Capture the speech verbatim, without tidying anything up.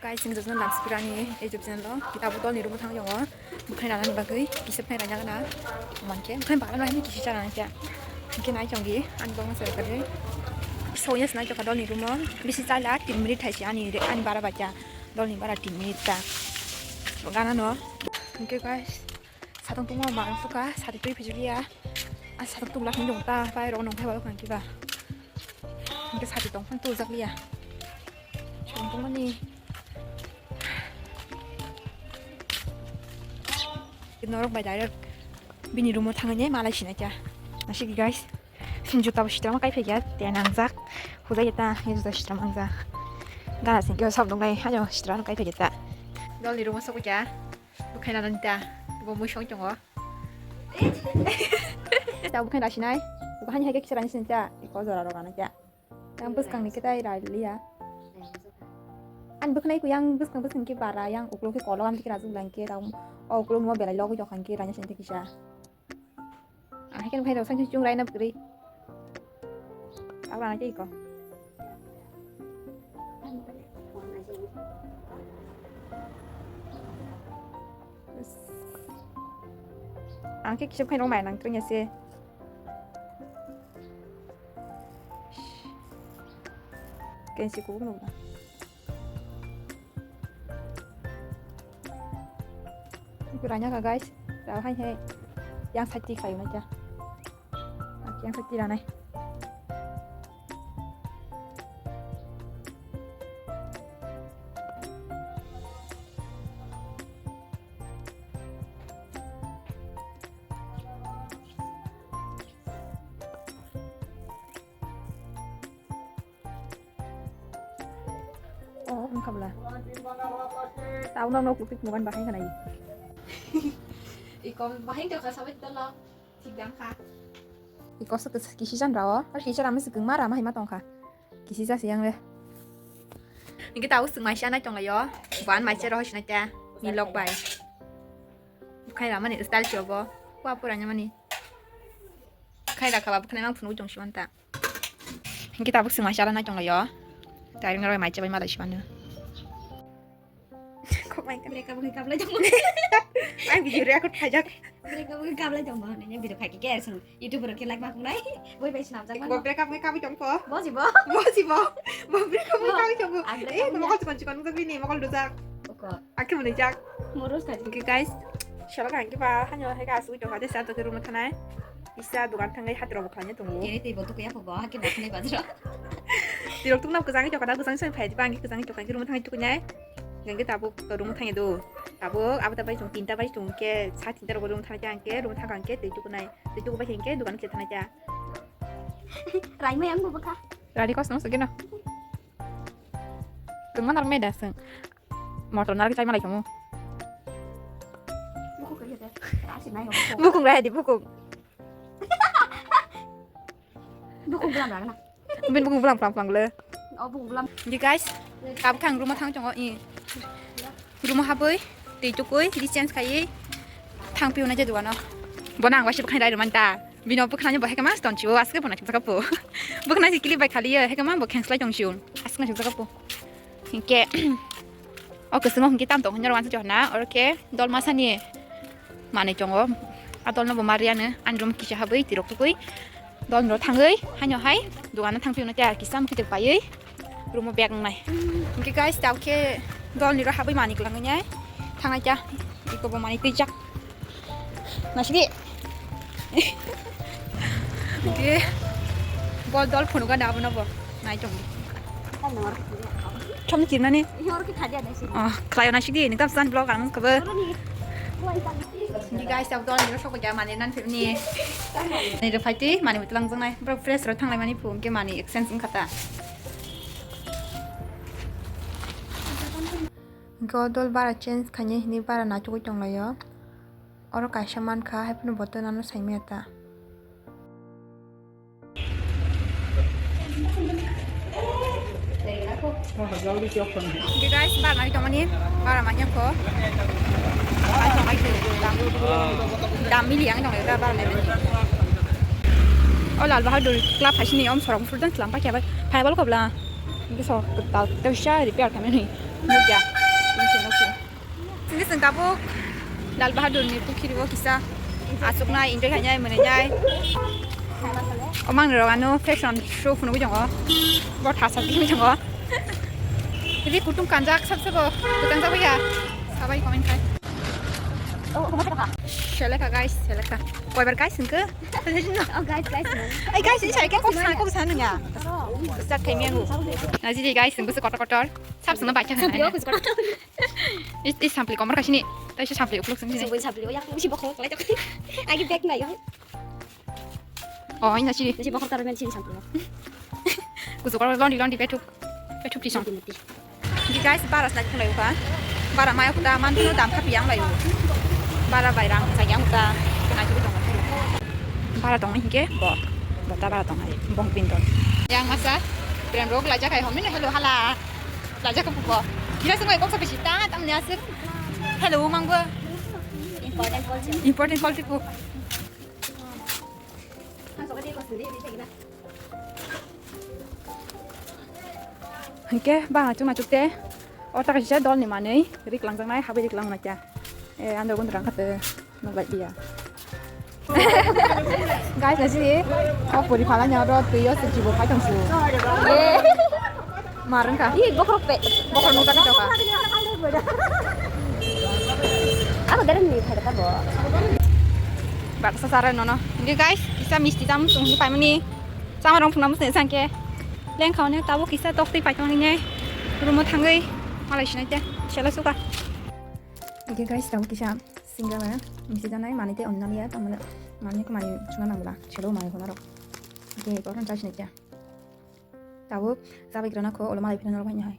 Guys, chwng jotno lam sipirani ei YouTube channel o. Kita botol ni room o thang jongo. Bukhai rana ni bagwi kisa phai rana gana. Mankhe bukhai bagwi rana ni kisa chana kya. Hingke nai chongi ani bangma se kare. Soya sinai chokha dol ni room o. Bisi chala tin minute thaisi ani re-, ani bara bacha. Dol ni bara tin minute ta. Gana no. Hingke guys, satong tungma ma suka, sati twi phijuli ya. A satong tungla hing jong ta, pai rok nong phai ba kang kiba. Hingke sati tong phun tu jak liya. Chong tungmani. Norok bai direct bini room o thangwi ne malai sinai kya. Nasi guys. Juta bo sitra ma kai phai kya, te nangjak. Hujai ta, juta sitra ma nangjak. Gana sing kyo sab dong nai, hajo sitra ma kai phai kya ta. Dol ni room o sok kya. Bukhai na nang ta. Bo mui song chongo. Ta bukhai na sinai. Bukhai ni hai khe kisara ni sin ta. Iko jora roga na kya. Yang bwskang ni kitai rai liya. An bwkhnai ku yang bwskang bwskang ki bara yang uklo ki kolo am ki rajung lang ki tau o uklo mo belai logi jokhan ki ranya sente kisa. Ang hai khe phai rok sanjung chung rai na bwkrwi. Abra na ki ko. Ang khe kisa phai rok mai nang tring ya se. Kensi kubuk nukna. Kuranya ka guys, rao hai hai yang sati kayu na kya. Yang sati ranai. Oh, wngkha bwla. Tau no no kutik mugan bahai khanai. Ikom bahai to kha sabai to lo. Thik dang kha. Iko sa kis-, kisi jan rao. Ar kisi jan rama si kung ma rama hai ma tong kha. Kisi ja si yang le. Ningke tau sung mai sa nai tong layo. Ban mai se roho sinai ta. Ni lok bai. Khai rama ni style si obo. Kwa pura nyamani. Khai rakha ba bwkhanai mang phunugwi tong siman ta. Hingke tabuk chwng mai chala nai tong laio. Tairing rok mai chabai malai simano. Kok mai kale kabui kablai tong. Ai video record khaijak. Kabui kablai tong ba ne video khai ke sung YouTube ro ke like ma kunai. Boi bai snam jak ma. Break up ngai kabui tong po. Bosi bo. Bosi bo. Bo break up ngai kabui tong po. Eh, mokol chikon chikon ngai bini mokol dujak. Oko. Akhe mwnwi jak. Moros kha. Hingke guys, salo kha hingke ba hanyo hai kha asugwi tongkha tei sa tokhe room-o thanai. Kisa dogan thangwi hati rok bo khlaina tongo. Kene tei bo tukuya pho bo hake bo khnai bazar. Tirok tukna kwchangwi tokha da kwchang soi phai diba hingke kwchangwi tokha hingke room-o thangwi tukunai. Hingke tabuk room-o thangya do. Tabuk abo ta bai chwng tinta bai chwng hingke sa tinta rok room-o thangya hingke room-o thangkha hingke tei tukunai. Tei tukubai hingke dogan khe thanai ta. Raimai ang bo bwkha. Rari kosno sugino. Tungma narwknai da chwng. Motor narwk chai malai khamu. Bukhuk khe de. Asi nai ho. Bukhuk rai di bukhuk. Bukhuk bwlam ragna. Bin bukhuk bwlam plang plang le. O bukhuk bwlam. Di guys, kab khang room-o thang chongo i. Room-o habwi tei tukui di change khaiwi thang piuna je dugano. Bono ang waisa bwkhani rai rwmani ta. Bino bwkhani bo hai kama ston chibo aske bono chakpo. Bwkhani si kili bai khali hai kama bo khengslai tong chiun. Aske na chakpo. Hingke o kwswngo hingke tam tong hinjaro wansa chokna oro khe dol masani manwi tongo. A dolno bo mariano ani room kisa habwi tirok tukui dolno thangwi haino hai dogano thangphi hwnwi tei kisa mukhuitwk paiwi room-o bag wngnai. Hingke guys tabuk khe dolni ro habwi manwi kwlangwi nai thangnai cha iko bo manwi twijak. Nasidi. Oke. Bol dol phunukha da abono bo. Nai tong. Chom ni kirmani. Oh, khlaio nasidi. Ni tam san blog ang khabar. Ni guys, tab dol ni sok ja mani nan phirni. Ni ro phaiti mani mitlang jong nai. Bro fresh ro thanglai mani phung ke mani exchange wngkha ta. Go dol bara change khaini hini bara naitugwi tonglaio. Oro kaisa mankha, haiphano bo tei nano saimaya ta. Hingke guys, bara nai tongmani, bara manya kho. Ai tong, ai tong, dam, dam mili ang tong, bara nai mani. O Lal Bahadur Club hai sini om sorong furdan selam pakai apa? Phai bal kobla. Hingke so, tal, tal sha repair kami ni. Nukya. Nukya, nukya. Sini sengkabo Lal Bahadur ni pukhiri o kisa asuknai, enjoy khainai, mwnai nai. Omang rogano fashion show phunugwi tongo. Bo thasa phunugwi tongo. Ini kutung kanjak sab sabo, kutung sabo ya. Sabai comment khai. Selekha guys, selekha. Koibar guys hwnkhe? Oh, guys, guys, no. Ai guys, ini saya kok sana, kok sana ya? Start khaimi angu. Naji guys, hwnkhe kotor kotor. Sab sana bacha. Sampli o kuchukor. Is, is sampli komor kasini. Tai se sampli ukluk sini. Sampli, sampli o yak musi bokhok lai tok. Agi bag nai. Oh, ini sini. Musi bokhok taruh main sini sampli o. Kuchukor londi londi betuk. Betuk tisong. Mati, mati. Di guys, bara slai khulai uka. Bara maya kuda man tuno dam khapi yang lai. Bara bai rang sa yang uka. Kena churu dong. Bara dong hingke bo. Bota bara dong ai. Bong pindon. Yang masa. Brand rok laja kai homin hello hala. Laja ko bo. Kira sungkai kok sa bisi ta tam nya sir. Hello mangbo. Important call. Important call tipo. Hingke bang achuk achuk te o ta kaisa dol ni manwi rik langjaknai, habwi rik langjaknai kya. E, andro gundra kha te nok bai dia. Guys, nasi o puri phala nya ro twi o se jibo phai tong su. E. Marang kha. Ih, bokhorok pe. Bokhorok nukha khe tokha. Abo deren ni phai ta bo. Baksa sara nono. Hingke guys, kisa misti tam sung hi paimani. Chama rong phunam sne sangke. Leng khaune tabo kisa tok twi paitong hinge. Rumo thangwi malai sinai te. Sela suka. Hingke guys, tabo kisa singga ba. Misti janai mani te onna liya tamana. Mani ko mani suna nangla. Selo mani ko naro. Hingke ko kan chai sinai te. Tabuk chabai grana kho, olo malai phina norok hai.